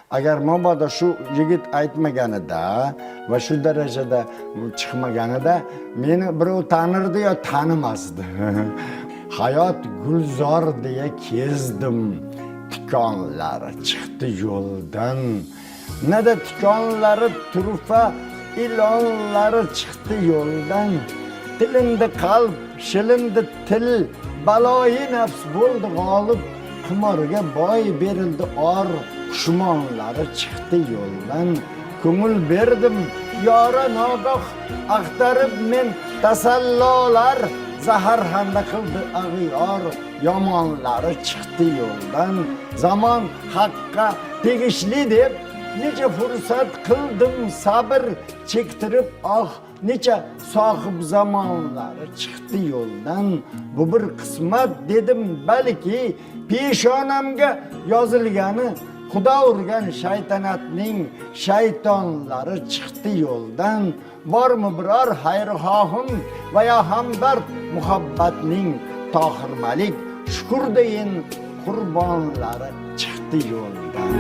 Agar mabodo shu yigit aytmaganida va shu darajada chiqmaganida, meni birov tanirdi yo tanimasdi. Hayot gulzor deya kezdim, tikonlari chiqdi yo'ldan. Nada tikonlari turfa, ilonlari chiqdi yo'ldan. Tilindi qalb, shilindi til, baloyi nafs bo'ldi g'olib. Qimorga boy berildi or, pushmonlari chiqdi yo'ldan. Ko'ngil berdim yora nogoh, axtarib men tasallolar. Zaharxanda qildi ag'yor, yomonlari chiqdi yo'ldan. Zamon haqqa tegishli deb necha fursat qildim sabr, chektirib oh necha sohib zamonlari chiqdi yo'ldan. Bu bir qismat dedim, balki peshonamga yozilgani. Xudo urgan shaytanatning shaytonlari chiqdi yo'ldan. Bormi biror xayrixohim va yo hamdard muhabbatning? Tohir Malik, shukur deyin, qurbonlari chiqdi yo'ldan.